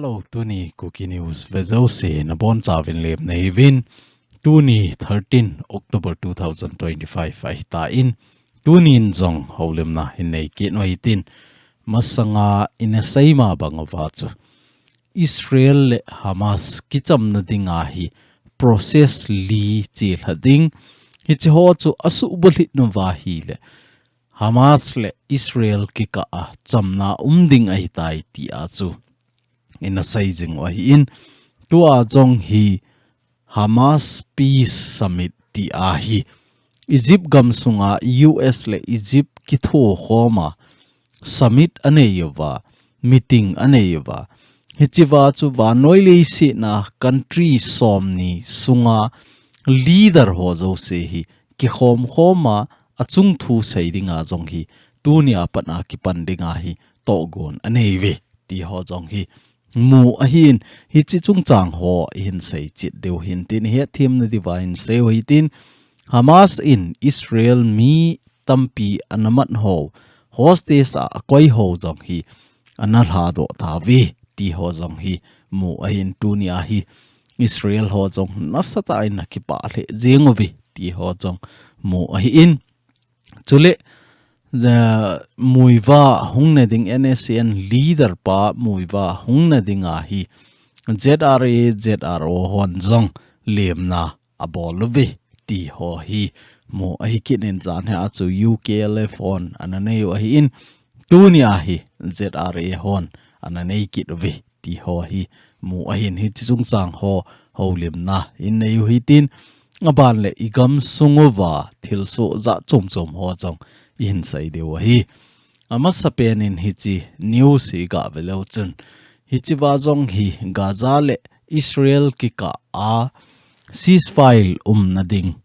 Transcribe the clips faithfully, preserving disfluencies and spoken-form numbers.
Hello, tuni Kuki News vejouse nabonchauvin lemna hiuvin. Tuni thirteen October two thousand twenty-five ahitan, tunin jong houlimna hin neikit uhitin. Masanga ina seima bang uva chu Israel le Hamas kichamna dinga hi process li chelha ding. Hiche ho chu asuhbulhit nauva ahile Hamas le Israel kikah a chamna um ding ahitai tia chu ina seijing u ahin. Tua jong hi Hamas Peace Summit tia hi Egypt gamsunga U S le Egypt kithokhoma summit anei uva, meeting anei uva. Hichea chu vannoi leiset a country somni sunga leader ho jouse hi kikhomkhoma achung thu sei dinga jong hi tunia pat a kipan dinga hi tohgon aneiuve ti ho jong hi mu ahin. Hiche chungchang ho ihin seicheh diu hintin, ihet themna diuva ihin sei uhitin. Hamas in Israel mi tampi ana mat ho, hostage a akoi ho jong hi ana lhadoh tauve ti ho jong hi mu ahin. Tunia hi Israel ho jong nasatah in akipah lheh jeng uve ti ho jong mu ahin. Chule, ja, muiva hung na ding, N S C N leader pa muiva hung na dinga hi Z R A, Z R O hon jong lemna abol uve ti ho hi mu ahi kit in. Jan hi a chu U K L F hon ana nei u ahin, tunia hi Z R A hon ana nei kit uve ti ho hi mu ahin. Hiche chungchang ho houlimna ihin nei uhitin, aban le igamsung uva thilsoh jat chomchom ho jong ihin sei diu ahi. Amasapen in hiche news hi gave leu chun, hichea jong hi Gaza le Israel kikah a ceasefire umna ding,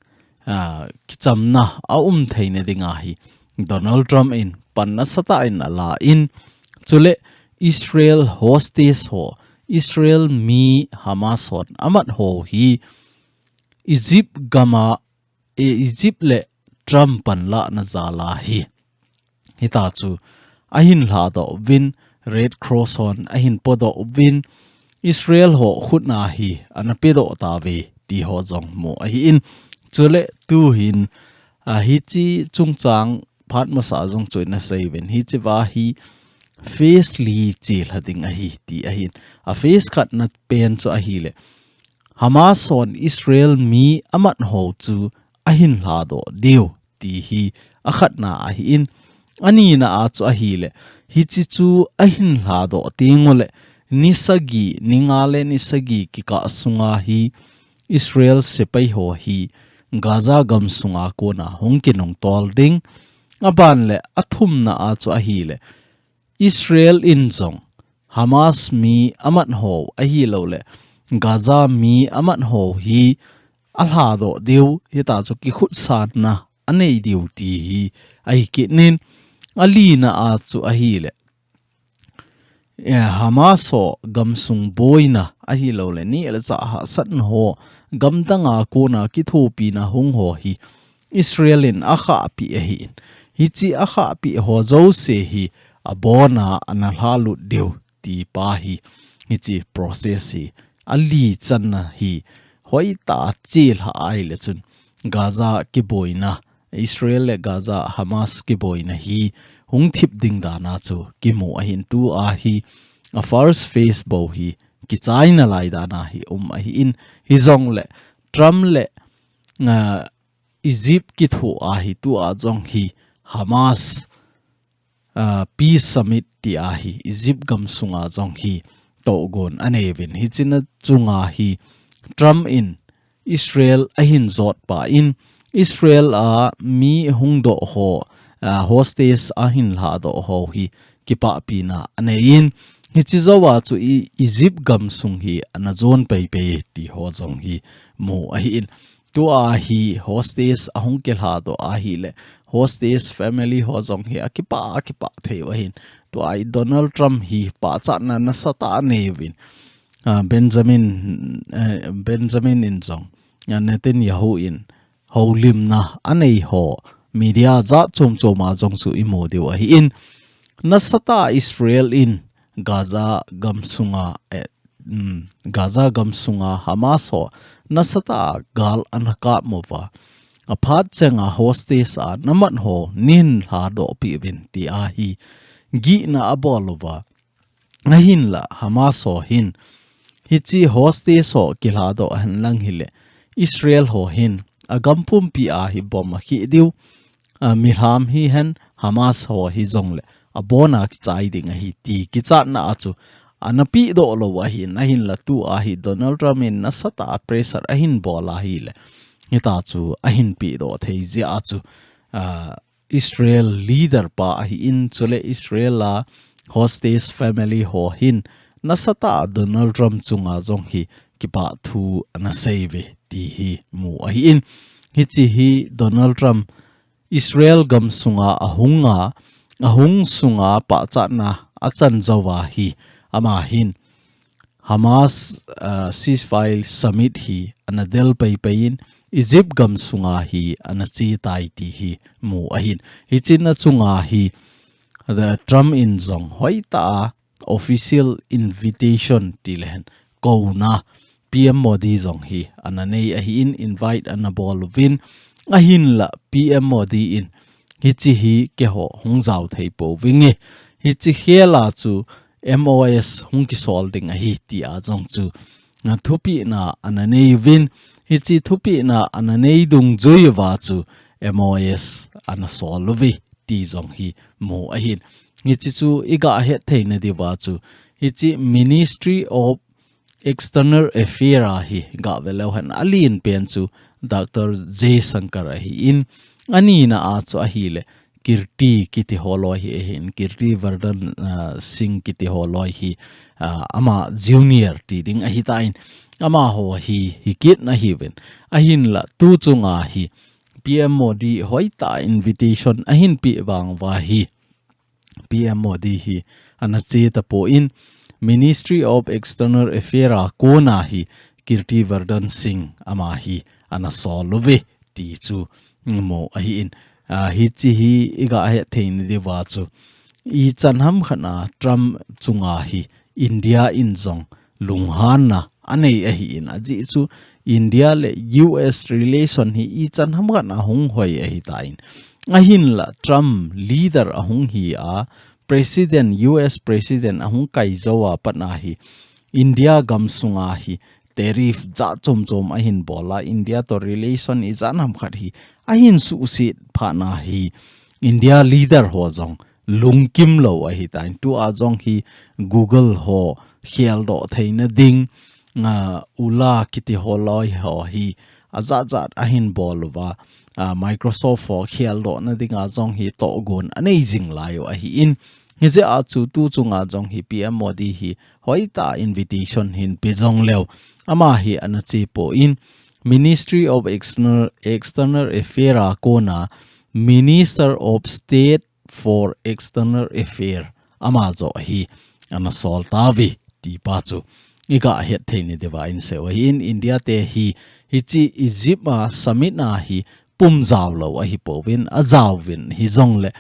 a, kichamna aum theina dinga hi Donald Trump in pan nasatah in alan, chule Israel hostage ho, Israel mi Hamas hon amat ho hi Egypt gama, e, Egypt le Trump panlahna jal a hi, hita chu ahin lhadoh uvin, Red Cross hon ahin podoh uvin, Israel ho khut a hi ana pedoh tauve ti ho jong mu ahin. Chule tuhin, a, hiche chungchang phat masa jong chu ina sei uvin, hichea hi phase li chelha ding ahi ti ahin. A phase khatna pen chu ahile Hamas hon Israel mi amat ho chu ahin lhadoh diu ti hi akhatna ahin. Anina a chu ahile, hiche chu ahin lhadoh teng ule ni sagi, ni nga le ni sagi kikah sunga hi Israel sepai ho hi Gaza gamsunga kona hung kinungtol ding. Aban le athumna a chu ahile, Israel in jong Hamas mi amat ho ahilouleh Gaza mi amat ho hi alhadoh diu, hita chu kikhutsanna anei diu ti hi ahi kit in, alina a chu ahile, eh, Hamas ho gamsung boina ahilouleh ni le cha hahsatna ho, gamdanga kona kithopina hung ho hi Israel in akhahpeh ahin. Hiche akhahpeh ho jouse hi abona ana lhalut diu ti pa hi, hiche process hi, alichanna hi hoitah a chelha ahile chun Gaza kiboina, Israel le Gaza Hamas kiboina hi hung thip ding dan a chu kimu ahin. Tua hi a first phase bou hi kichaina lai dan a hi um ahin, hijongle Trump le, ah, Egypt kithoa hi tua jong hi Hamas, ah, Peace Summit tia hi Egypt gamsunga jong hi tohgon anei uvin. Hiche na chunga hi Trump in Israel ahin jotpa in, Israel a mi hungdoh ho, ah, hostage ahin lhadoh ho hi kipahpina anei in, hiche jou a chu i-, Egypt gamsung hi ana jon peipei ti ho jong hi mu ahin. Tua hi hostage ahung kilhadoh ahile, hostage family ho jong hi akipah, akipah thei u ahin. Tua hi Donald Trump hi pachatna nasatah anei uvin. Ah, Benjamin, eh, Benjamin in jong, ah, Netanyahu in houlimna anei ho, media jat chom chom a jong chu imu diu ahin. Nasatah Israel in Gaza gamsunga, eh, um, Gaza gamsunga Hamas ho nasatah a gal ana kap uva, aphat chenga hostage a namat ho nahin lhadoh peh uvin tia hi gihna abol uva. Ahinla Hamas ho hin hiche hostage ho kilhadoh hen lang hile Israel ho hin agam pumpi a hi bomb akhih diu, a, milham hihen Hamas ho hijongle abona kichai ding ahi ti kichatna a chu ana pehdoh lou ahin, ahinla tua hi Donald Trump in nasatah a pressure ahin bol ahile hitia chu ahin pehdoh thei jeh a chu, a, Israel leader pa ahin, chule Israel a hostage family ho hin nasatah a Donald Trump chunga jong hi kipah thu ana seiuve ti hi mu ahin. Hiche hi Donald Trump Israel gamsunga ahunga, ahung sunga pachatna achan jouva hi ama hin Hamas, ah, ceasefire summit hi ana del peipei in Egypt gamsunga hi ana che tai ti hi mu ahin. Hichena chunga hi, ah, Trump in jong hoitah a official invitation tilehen kouna P M Modi jong hi ana nei ahin, invite ana bol uvin, ahinla P M Modi in hiche hi keiho hung jao thei pouvinge. Hiche khela chu M O S hung kisol ding ahi tia jong chu, a, thupehna ana nei uvin, hiche thupehna ana nei dungjui uva chu M O S ana sol uve ti jong hi mu ahin. Hiche chu iga het theina diuva chu, hiche Ministry of External Affair a hi gah ve leu hen alen pen chu Doctor Jaishankar ahin, anina a chu ahile Kirti kiti ho loi hi ahin, Kirti Vardhan, ah, Singh kiti ho loi hi, ah, ama junior ti ding ahitan, amaho hi hikit na hiuvin. Ahinla tu chunga hi P M Modi hoitah a invitation ahin peh vang uva hi P M Modi hi ana che tapon, Ministry of External Affair a kona hi Kirti Vardhan Singh ama hi ana sol uve ti chu mu ahin. A, hiche hi iga het theina diuva chu, ichan hamkhat a Trump chunga hi India in jong lunghanna anei ahin, ajeh chu India le U S relation hi ichan hamkhat a hung hoi ahitan, ahinla Trump leader ahung hi a, President, U S President ahung kai jou a pat a hi India gamsunga hi tariff jat chom chom ahin bol a, India to relation ijat hamkhat hi ahin suhset phat a hi India leader ho jong lungkim lou ahitan. Tua jong hi Google ho kheldoh theina ding, a, Ola kiti ho loi ho hi ajat jat ahin bol uva, a, Microsoft ho kheldohna dinga jong hi tohgon anei jing lai u ahin. Hijeh a chu tu chunga jong hi P M Modi hi hoitah a invitation hin pe jong leu, ama hi ana che pon, Ministry of External, External Affair a kona Minister of State for External Affair ama joh hi ana sol tauve ti pa chu iga het theina diuva inseiu ahin. India te hi hiche Egypt a summit a hi pum jao lou ahi pouvin, ajao uvin hijongle,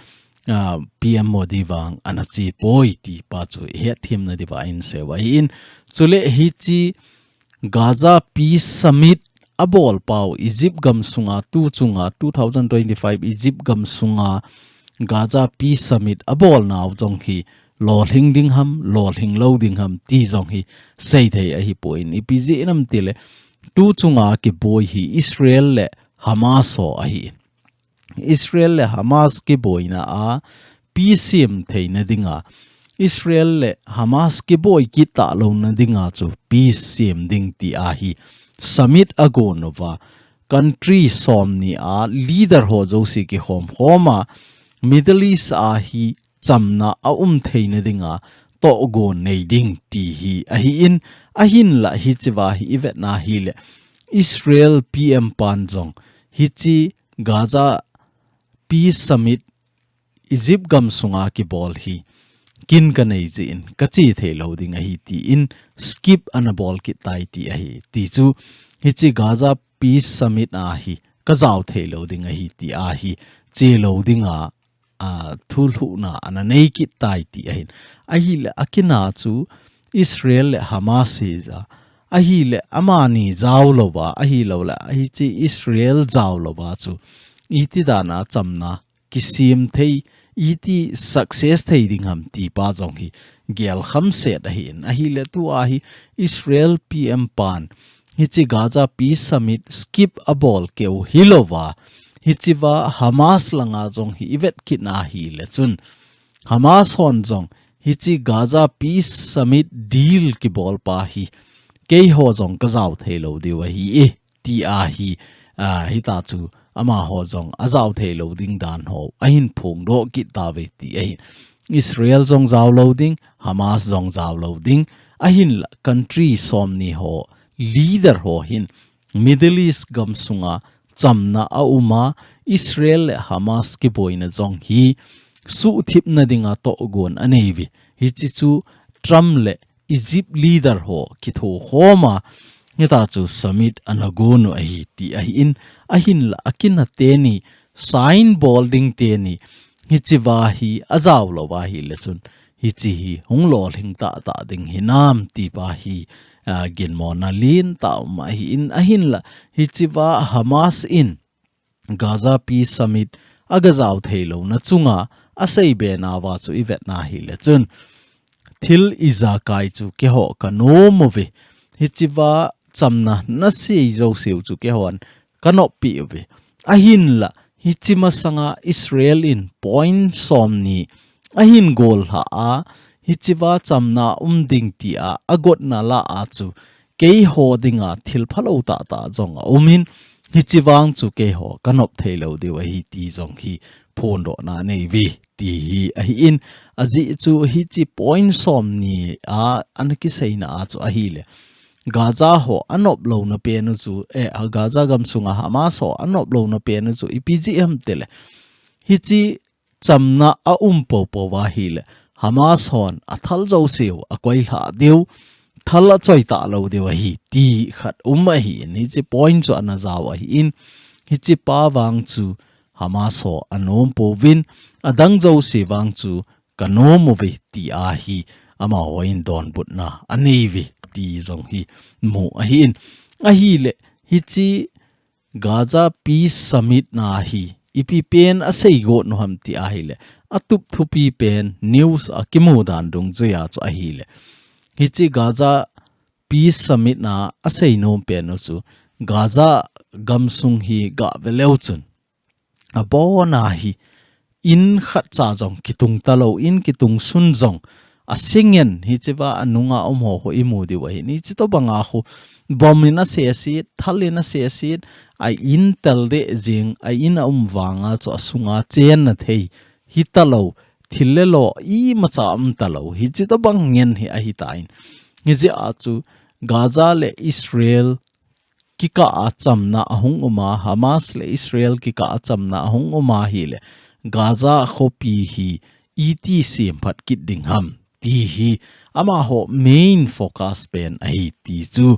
ah, P M Modi vang ana che poi ti pa chu ihet themna diuva inseiu ahin. Chule hiche Gaza Peace Summit abol pau Egypt gamsunga tu chunga two thousand twenty-five Egypt gamsunga Gaza Peace Summit abol nau jong hi lolhing ding ham, lolhing lou ding ham ti jong hi seithei ahi pon, ipi jeh ham itile tu chunga kiboi hi Israel le Hamas ho ahi. Israel le Hamas kiboina a peace sem theina dinga, Israel le Hamas kiboi kit talouna dinga chu peace sem ding ti ahi summit agon uva, country somni a leader ho jouse kikhom khom a, Middle East a hi chamna aum theina dinga tohgon nei ding ti hi ahin, ahinla hichea hi ivetna hile Israel P M pan jong hiche Gaza Peace Summit Egypt gamsunga kibol hi kin kanei jeh in kache thei lou ding ahi tin skip ana bol kit tai ti ahi. Ti chu hiche Gaza Peace Summit a hi kajao thei lou ding ahi ti ahi, che lou dinga a, thulhuhna ana nei kit tai ti ahin. Ahile, akina chu Israel le Hamas hi ja. Ahile, amani jao louva, ahilou le, hiche Israel jao louva chu. Iti dana chamna, kisem thei, iti success thei ding ham ti pa jong hi, gel kham set ahin. Ahile, tua hi Israel P M pan, hiche Gaza Peace Summit skip abol keu hilouva, hichea Hamas langa jong hi ivet kit na hile chun. Hamas hon jong, hiche Gaza Peace Summit deal kibol pa hi, keiho jong kajao thei lou diu ahi e, ti ahi, a, hita chu amaho jong ajao thei lou ding dan ho, ahin phongdoh kit tave ti ahi. Israel jong jao lou ding, Hamas jong jao lou ding, ahinla country somni ho, leader ho hin, Middle East gam sunga chamna a uma, Israel le Hamas kiboina jong hi suhthipna dinga tohgon anei uve. Hiche chu Trump le Egypt leader ho kithokhoma, hita chu summit ana gonu ahi ti ahin, ahinla akina teni, sign bol ding teni, hichea hi ajao louva hile chun, hiche hi hung lolhing tahtah ding hinam ti pa hi, a, ginmona lentah um ahin, ahinla, hichea Hamas in Gaza Peace Summit agajao thei louna chunga asei be nauva chu ivet na hile chun. Thil ijakai chu keiho kanom uve. Hichea chamna nasei jouseu chu keihon kanoppi uve. Ahinla, hiche masanga Israel in point somni ahin gollha a, hichea chamna um ding tia agotna lah a chu, keiho dinga thil phalou tahtah jong aumin, hiche vang chu keiho kanop thei lou diu ahi ti jong hi phondohna anei uve ti hi ahin, ajeh chu hiche point somni a ana kiseina a chu ahile. Gaza ho anop louna pen u chu, eh, Gaza gam sunga Hamas ho anop louna pen u chu ipi jeh ham tile. Hiche chamna aum poupou va hile, Hamas hon athal jouseu akoilha diu, thal achoi talou diu ahi, ti khat um ahin, hiche point chu ana jao ahin, hiche pa vang chu Hamas ho anom pouvin, adang jouse vang chu kanom uve ti ahi, amaho in donbutna anei uve ti jong hi mu ahin, ahile, hiche Gaza Peace Summit na hi, ipi pen asei got nu ham ti ahile, atup thupi pen news a kimu dan dungjuia chu ahile. Hiche Gaza Peace Summit na asei nom pen u chu, Gaza gam sung hi gave leu chun. Abona hi, in khatcha jong kitung talou, in kitung sun jong, asingen hichea anunga um ho khu imu diu ahin, hiche tobanga khu, bomb in asesit, thal in asesit, a in tel deh jing, a in aum vanga chu asunga chenna thei hitalou, thil le lo imacha um talou, hiche tobang ngen hi ahitan. Hijeh a chu Gaza le Israel kikah a chamna ahung uma, Hamas le Israel kikah a chamna ahung uma hile, Gaza khopi hi iti semphat kit ding ham ti hi amaho main focus pen ahi ti chu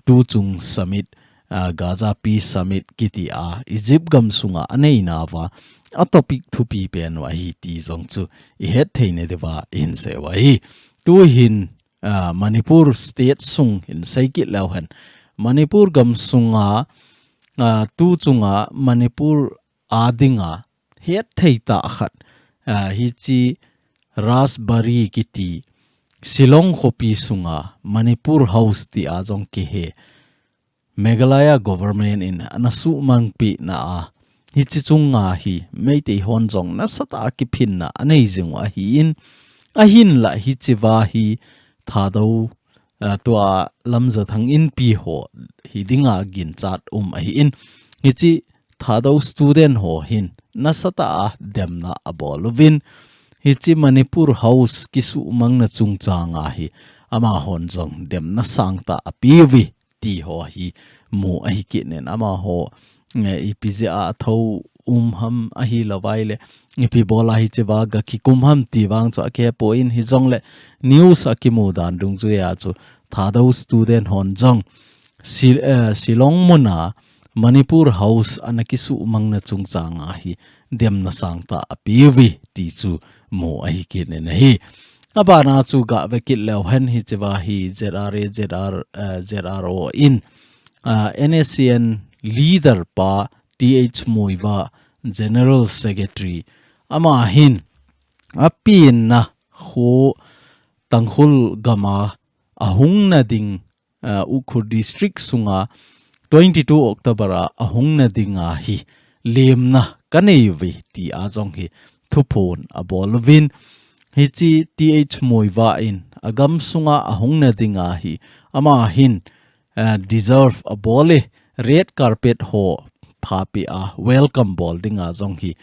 tuchung summit, ah, Gaza Peace Summit kiti a Egypt gam sunga aneinauva a topic thupi pen u ahi ti jong chu ihet theina diuva ihin sei u ahi. Tuhin ah, Manipur state sung hin sei kit leu hen. Manipur gam sunga, ah, tuchunga Manipur a dinga hetthei tah khat, ah, hiche Rajbari kiti Shillong khopi sunga Manipur House tia jong kihe. Meghalaya government in ana suhmangpeh na a, hiche chunga hi Meitei hon jong nasatah a kiphinna anei jing u ahin, ahinla hichea hi Thadou, ah, tua Lamjathang Inpi ho hi dinga ginchat um ahin, hiche Thadou student ho hin nasatah a demna abol uvin, hiche Manipur House kisuhmangna chungchanga hi amahon jong demna sangtah apeuve ti ho hi mu ahi kit in amaho, eh, ipi jeh a athou um ham ahilou vaile, ipi bol a hichea ga kikum ham ti vang chu akihepoi, hijongle news a kimu dan dungjuia chu Thadou student hon jong Shi-, eh, Shillong muna Manipur House ana kisuhmangna chungchang a hi demna sangtah apiuve ti chu mu ahi kit in ahi. Abana chu gah vekit leu hen hichea hi Z R A, Z R, eh, Z R O in, ah, N S C N leader pa T H Muivah General Secretary ama hin apenna khu Tangkhul gama ahungna ding, ah, Ukhrul District sunga twenty-two October a ahungna dinga hi lemna kanei uve tia jong hi thuphon abol uvin. Hiche T H Muivah in agam sunga ahungna dinga hi ama hin, ah, deserve abol e, red carpet ho phapeh a welcome bol dinga jong hi,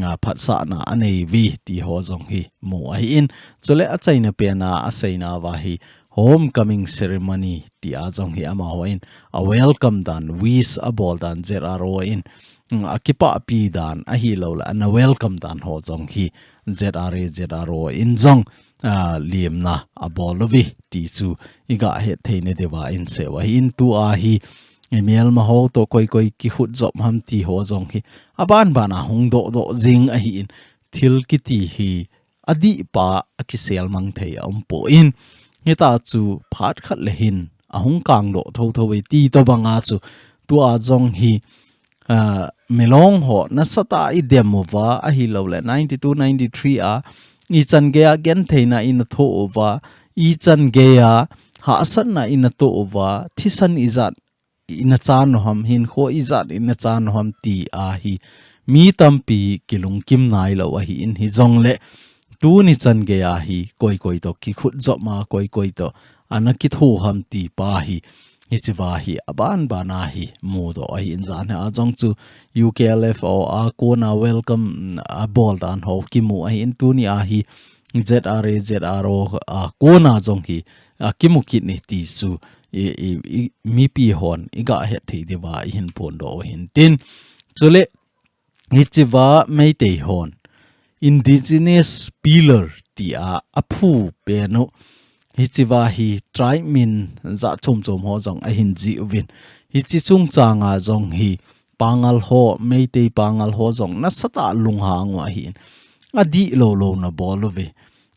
ah, phatsahna anei uve ti ho jong hi mu ahin. Chule achaina pena aseina uva hi homecoming ceremony tia jong hi amahon a welcome dan, wish abol dan Z R O in, mm, akipahpi dan ahilouleh ana welcome dan ho jong hi Z R A, Z R O in jong, ah, lemna abol uve ti chu igah hetthei nadiuva inseiu ahin. Tua hi imelma ho toh koi koi kikhut jop ham ti ho jong hi abanbana hung dohdoh jing ahin, thil kiti hi adihpa akisel mang thei aumpoi. Hitia chu phat khat le hin ahung kangdoh thotho e ti tobanga chu tua jong hi, ah, milong ho nasatah a idem uva ahilouleh ninety-two ninety-three a ichan geiya gentheina ina thoh uva, ichan geiya hahsatna ina toh uva, thisan ijat ina chan u ham, hinkho ijat ina chan u ham tia hi mi tampi kilungkim nailou ahin, hijongleh tuni chan geiya hi koi koi toh kikhut jop ma, koi koi toh ana kitho ham ti pa hi, hichea hi abanbana hi mudoh ahin. Jan hi a jong chu U K L F O a kona welcome, mm, abol dan ho kimu ahin, tunia hi Z R A, Z R O a kona jong hi akimu kit e ti chu i, i, i, mipi hon igah hetthei diuva ihin phondoh u ahin tin. Chule hichea Meitei hon indigenous pillar tia aphu pen u, hichea hi tribe min jat chom chom ho jong ahin jih uvin, hiche chungchanga jong hi Pangal ho, Meitei Pangal ho jong nasatah a lunghang u ahin, adihlou louna bol uve.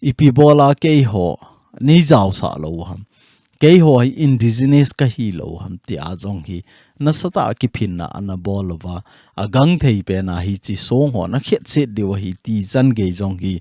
Ipi bola keiho neijaosah lou u ham, keiho hi indigenous kahilou u ham tia jong hi nasatah a kiphinna ana bol uva, agangthei pena hiche song ho nakhetset diu ahi ti chan gei jong hi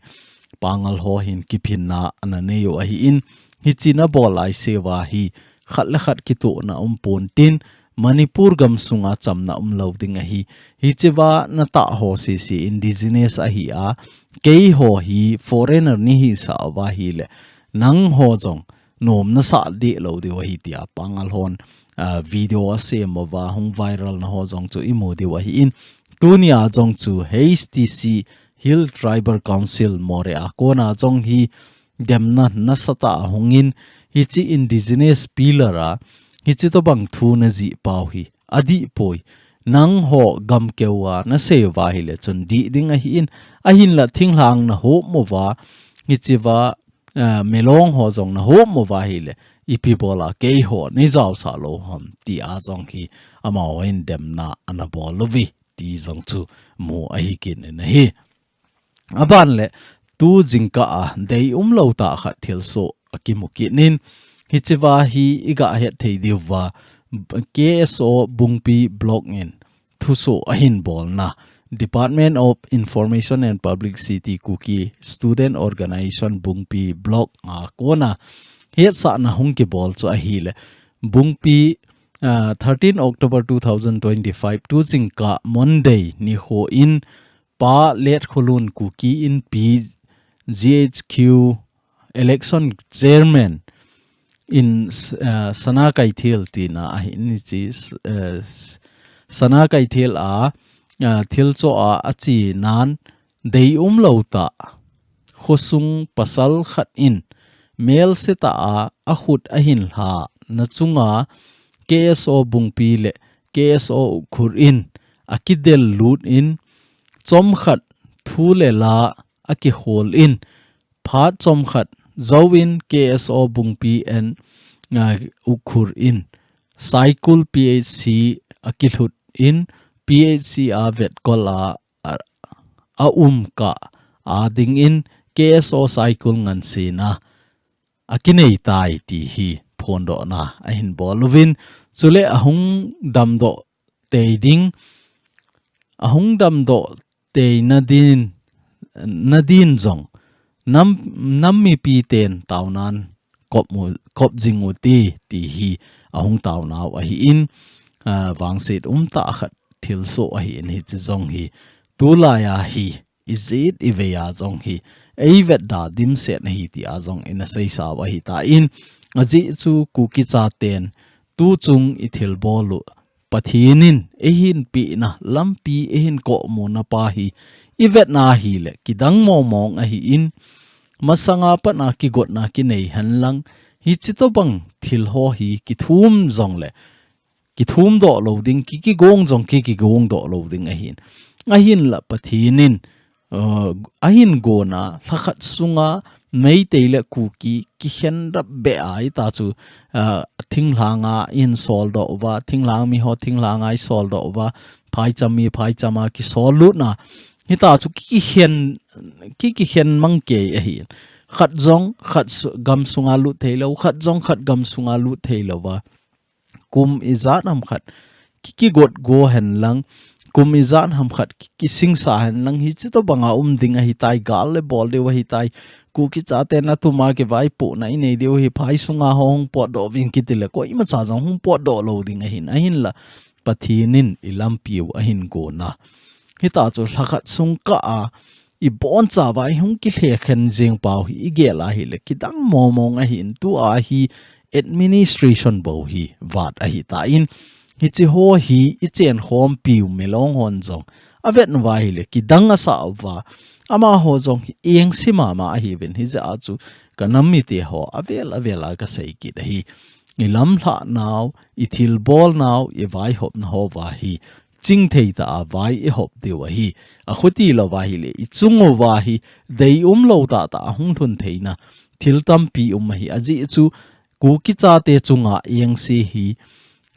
Pangal ho hin kiphinna ana nei u ahin, hiche nabol laiseuva hi khat le khat kitohna umpon tin, Manipur gamsunga chamna umlou ding ahi. Hichea natah ho sese indigenous ahi a, keiho hi foreigner neihisah uva ahileh, nangho jong nom nasah dehlou diu ahi tia Pangal hon, ah, video asem uva hung viral na ho jong chu imu diu ahin. Tunia jong chu H T C, Hill Tribal Council, Moreh a kona jong hi demna nasatah a hungin, hiche indigenous pillar a hiche tobang thu najih pau hi adihpoi. Nangho gamkeu a nasei uva ahileh chun dih ding ahin, ahinla thinglhang nahom uva, hichea, ah, milong ho jong nahom uva ahileh, ipi bola keiho neijaosah lou u ham tia jong hi amahon demna ana bol uve ti jong chu mu ahi kit in ahi. Aban le tu jingkah a deium lou tah khat thilsoh akimu kit in, hichea hi igah hetthei diuva K S O Bungpi Block in thusoh ahin bolna, Department of Information and Publicity, Kuki Student Organization Bungpi Block a kona hetsahna hung kibol chu ahileh, Bungpi, ah, thirteen October two thousand twenty-five, tu jingkah Monday nikho in Pa Letkholun Kuki Inpi G H Q election chairman in, ah, Sana Keithel tina ahin, hiche, ah, Sana Keithel a, ah, thilchoh a achenan deium lou tah khosung pasal khat in melsetah a akhut ahin lhah na chunga K S O Bungpi le K S O Ukhrul in akidel lut in, chomkhat thu le la akikhol in, phat chomkhat jouvin K S O Bungpi and, ah, Ukhrul in Saikul P H C akilhut in P H C a vetkol a, a, a um kah a dingin K S O Saikul Ngansena a kinei tai ti hi phondohna ahin bol uvin, chule ahung damdoh tei ding, ahung damdoh tei nadin, nadin jong nam, nam mipi ten taonan kop mu, kop jing u ti, ti hi ahung taonau ahin, a, vangset umtah khat thilsoh ahin hiche jong hi tulai a hi ijat ivei a jong hi eivetda dimset ahi ti a jong ina seisau ahitan, ajeh chu Kuki chaten tuchung ithilbol u Pathen in eihin pehna lampi eihin komu na pa hi ivetna hile kidang mong mong ahin, masanga patna kigotna kinei henlang, hiche tobang thil ho hi kithum jongle kithum doh lou ding, ki, kigong jong ki, kigong doh lou ding ahin. Ahinla Pathen in, uh, ahin gona, lhakhat sunga Meitei le Kuki kikhen rap beh a, hita chu, uh, thinglhanga ihin soldoh uva, thinglhang mi ho thinglhanga isoldoh uva, phaicham mi phaichama kisollutna, hita chu ki, kikhen, ki, kikhen mang kei ahin. Khat jong khat su, gam sunga lut thei lou, khat jong khat gam sunga lut thei louva, kum ijat ham khat ki, kigot go henlang, kum ijat ham khat ki, kisingsa henlang, hiche tobanga um ding ahitai, gal le bol diu ahitai, Kuki chaten atuma kivaipohna inei diu hi, phai sunga ho hung potdoh uvin kiti le koimacha jong hung potdoh lou ding ahin, ahinla Pathen in ilampiu ahin gona. Hita chu lhakhat sung kah a, ibonchauva ihung kilhekhen jeng pau hi igel a hile kidang mong mong ahin, tua hi administration bou hi vat ahitan, hiche ho hi ichen khompiu milong hon jong avet uva hile kidang asah uva, amaho jong hi engse mama ahiuvin, hijeh a chu kanam mite ho avel avel a kasei kit ahi. Ilamlhah nau, ithilbol nau, ivaihopna houva hi chingthei tah a vai ihop diu ahi. Akhuti louva hile ichung uva hi deium lou tahtah a hung lhun theina thil tampi um ahi. Ajeh chu Kuki chate chunga engse hi,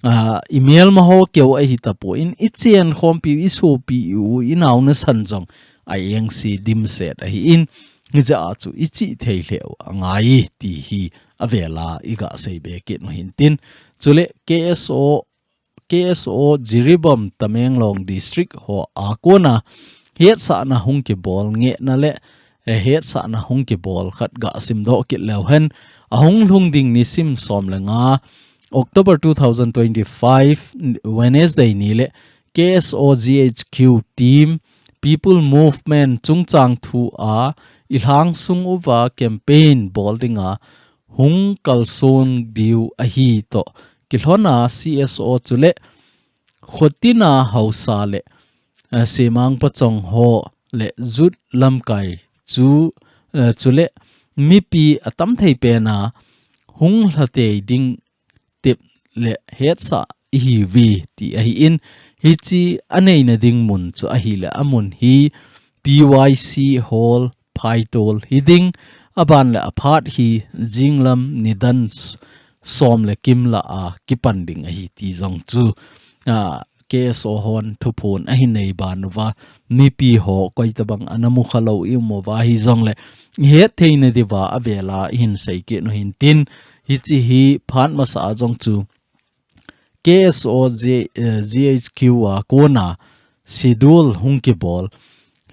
ah, imelma ho keu ahi tapon, ichen khompiu, isopiu, inao nasan jong a engse dimset ahin, hijeh a chu ichihthei lheh u angai ti hi avel a iga seibe kit u hintin. Chule K S O K S O Jiribam Tamenglong District ho a kona hetsahna hung kibol ngehna le, eh, hetsahna hung kibol khat ga simdoh kit leu hen, ahung lhung ding nisim som le nga, October two thousand twenty-five, Wednesday ni le K S O G H Q team People Movement chungchang thu a ilhang sung uva campaign bol dinga hung kalson diu ahi toh kilhona C S O chule khotina hausa le, eh, semang pachong ho le jut lamkai chu, eh, chule mipi atam thei pena hung lhatei ding tep le hetsah ihiuve ti ahin, hiche aneina ding mun chu ahile amun hi P Y C Hall Phaitol hiding, aban le aphat hi jinglam nidan s-, som le kim lah a kipan ding ahi ti jong chu, a, K S O hon thuphon ahin nei ban uva, mipi ho koitabang ana mukha lou i um uva hijongle ihet theina diuva avel a ihin sei kit u hintin, hiche hi phat masa a jong chu K S O G, eh, G H Q a kona schedule hung kibol.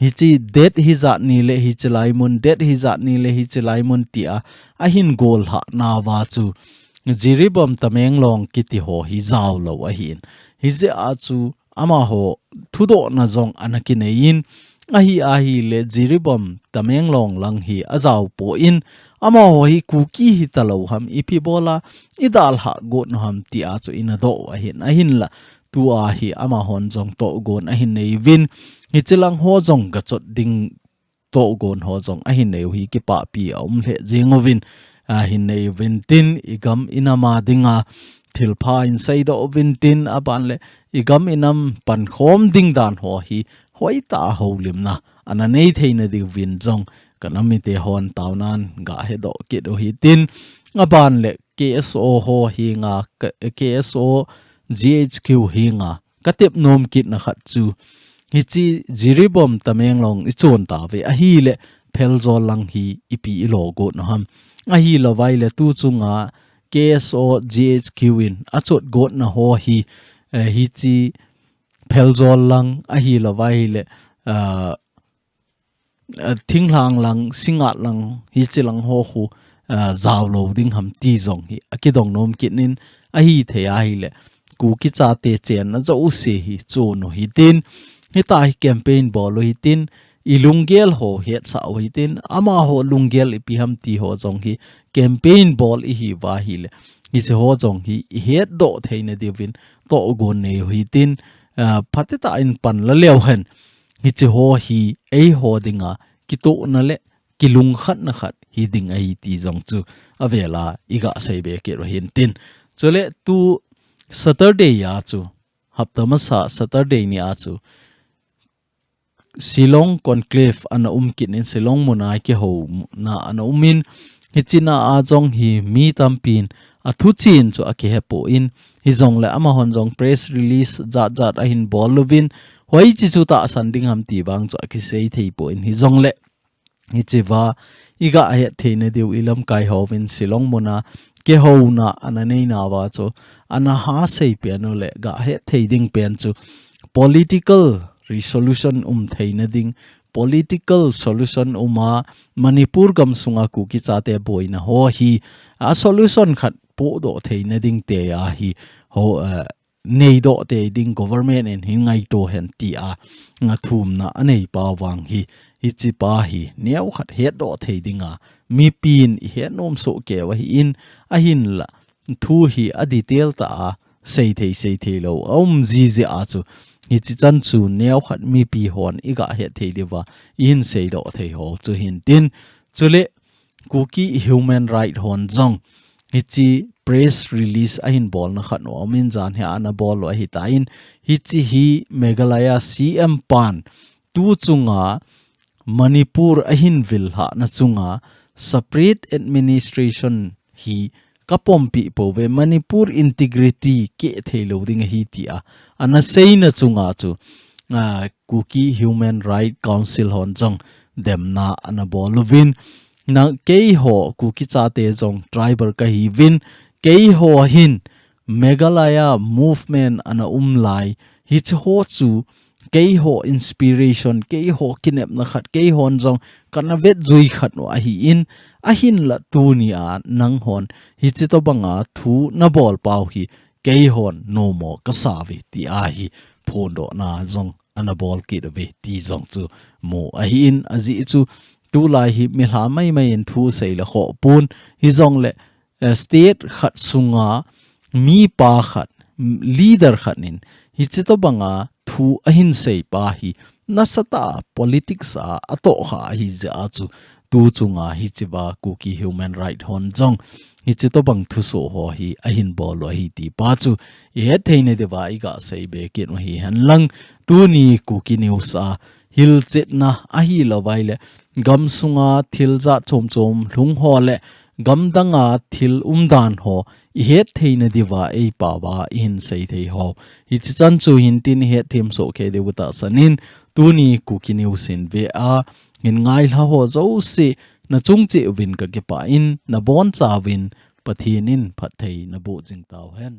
Hiche date hijat ni le hiche lai mun, date hijat ni le hiche lai mun tia ahin gollhah nauva chu Jiribam Tamenglong kiti ho hi jaolou ahin. Hijeh a chu amaho thudohna jong ana kinei in, ahi, ahile Jiribam Tamenglong lang hi ajao poi, amaho hi Kuki hita lou ham, ipi bola idalhah got u ham tia chu ina doh u ahin, ahinla tua hi amahon jong tohgon ahin nei uvin, hiche lang ho jong gachot ding tohgon ho jong ahin nei u hi kipahpi a um lheh jeng uvin, ahin nei uvin tin, igam inam a dinga thilpha in seidoh uvin tin, aban le igam inam pankhom ding dan ho hi hoitah a houlimna ana nei theina diuvin jong kanam mite hon taonan ga hedoh kit u hitin, aban le K S O ho henga, K-, K S O G H Q henga katep nom kitna khat chu, hiche Jiribam Tamenglong ichon tauve, ahile Pherzawl lang hi ipi ilo got naham? Ahilou vaile tu chunga K S O G H Q in achot gotna ho hi, eh, hiche Pherzawl lang ahilou vaile, ah, ah, Thinglhang lang, Singngat lang, hiche lang ho khu, ah, jaolou ding ham ti jong hi akidong nom kitnin, ahithei ahile Kuki chate chenna jouse hi chon u hitin, hitia hi campaign bol u hitin, ilunggel ho hetsah u hitin, amaho lunggel ipi ham ti ho jong hi campaign bol ihiuva ahile, hiche ho jong hi ihetdoh theina diuvin tohgon nei u hitin, ah, phatecha in pan la leu hen, hiche ho hi eiho dinga kitohna le kilungkhatna khat hiding ahi ti jong chu avela iga seibe kit u hintin. Chule tu Saturday a chu, hapta masa Saturday ni a chu, Shillong Conclave ana um kitnin, Shillong muna kihouna ana umin, hichea jong hi mi tampin athuchen chu akihepon, hijongle amahon jong press release jatjat ahin bol uvin, hoiche chu tahsan ding ham ti vang chu akisei theipon, hijongle hichea iga hetthei nadiu ilamkai hovin Shillong muna kihouna ana neinauva chu ana hasei pen u le gahet thei ding pen chu political resolution um theina ding, political solution uma Manipur gamsunga Kuki chate boina ho hi a solution khat pohdoh theina ding tia hi ho, eh, neidoh tei ding government in hin ngaito hen tia ngaithumna anei pau vang hi, hichepa hi neokhat hetdoh thei dinga mipin ihet nom soh keu ahin, ahinla thu hi a detail tah a seithei, seitheilou aum jiji a chu, hiche chan chu neokhat mipi hon iga hetthei diuva ihin seidoh thei ho chu hintin. Chule Kuki Human Right hon jong hiche press release ahin bolna khat u aumin, jan hi ana bol u ahitan, hiche hi Meghalaya C M pan tu chunga Manipur ahin vil lhahna chunga separate administration hi kapompi pouve, Manipur integrity keh theilou ding ahi tia ana seina chunga chu, ah, Kuki Human Right Council hon jong demna ana bol uvin, na keiho Kuki chate jong tribal kahiuvin, keiho hin Meghalaya movement ana um lai, hiche ho chu keiho inspiration, keiho kinepna khat, keihon jong kana vetjui khat u ahin, ahinla tunia nanghon hiche tobanga thu nabol pau hi keihon nomo kasauve tia hi phondohna jong ana bol kit uve ti jong chu mu ahin, ajeh chu tulai hi milham maimai in thu seile khoh pon, hijongle, eh, state khat sunga mipa khat, m-, leader khat in hiche tobanga thu ahin seipa hi nasatah a politics a atohkha ahijeh a chu tu chunga hichea Kuki Human Right hon jong hiche tobang thusoh ho hi ahin bol u ahi tipa chu ihet theina diuva iga seibe kit u hihen lang, tuni Kuki News a hilchetna ahilou vaile gamsunga thil jat chomchom lhung ho le gamdanga thil umdan ho ihet theina diuva eipao a ihin seithei ho, hiche chan chu hintin ihet them soh kei diu tahsan in, tuni Kuki News in ve a hin ngailha ho jouse nachung cheh uvin kakipah in, nabonchauvin Pathen in phatthei naboh jing tauhen.